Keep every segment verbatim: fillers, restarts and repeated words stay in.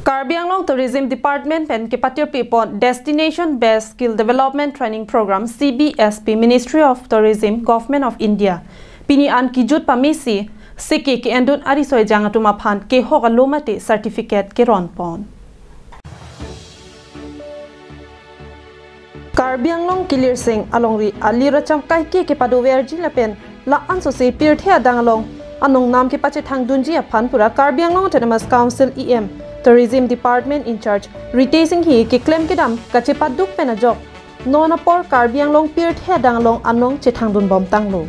Karbi Anglong Tourism Department pen kepatirpi pon Destination Based Skill Development Training Program, C B S P, Ministry of Tourism, Government of India pini an kejut pamesi seke ke-endun ariso ejang atum aphan kehok alo mate certificate keron pon. Karbi Anglong kilirseng alongri alir acham kaike kepadoverji lapen la-an sose pirthe adang along anong nam kepachethangdunji aphan pura Karbi Anglong Autonomous Council E M, Tourism Department in charge Ritesh Enghi keklem kedam kachepaduk pen ajok non apor Karbi Anglong pirthe adang along anong chethangdun bom tanglo.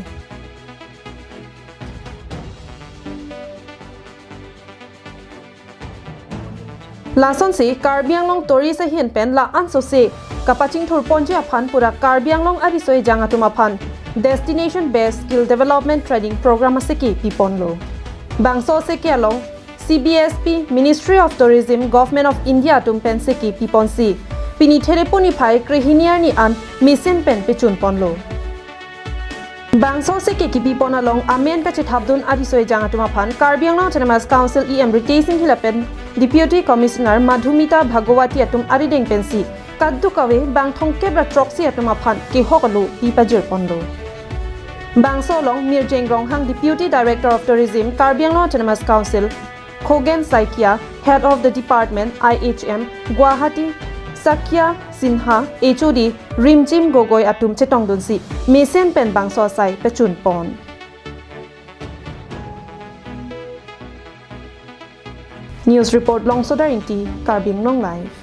Lasonsi Karbi Anglong tourist ahin pen la-an sose kapachingthur ponji aphan pura Karbi Anglong ariso ejang atum aphan Destination Based Skill Development Training Program aseke piponlo. Bangso seke along C B S P, Ministry of Tourism, Government of India atum pen seke piponsi pini Therepuni phai krehini arni an mesen pen pechun ponlo. Bangso seke kepipon along amen kachethapdun ariso ejang atum aphan Karbi Anglong Autonomous Council E M Ritesh Enghi lapen Deputy Commissioner Madhumita Bhagawati atum arideng pensi kadokave bang thomkep ra throksi atum aphan kehok alo pi pajir ponlo. Bangso along Mirjeng Ronghang, Deputy Director of Tourism, Karbi Anglong Autonomous Council, Khogen Saikia, Head of the Department, I H M, Guwahati, Sakya Sinha, H O D, Rimjim Gogoi atum chetongdunsi mesen pen bangso asai pechun pon. News report Longsodar Ingti, Karbi Anglong Live.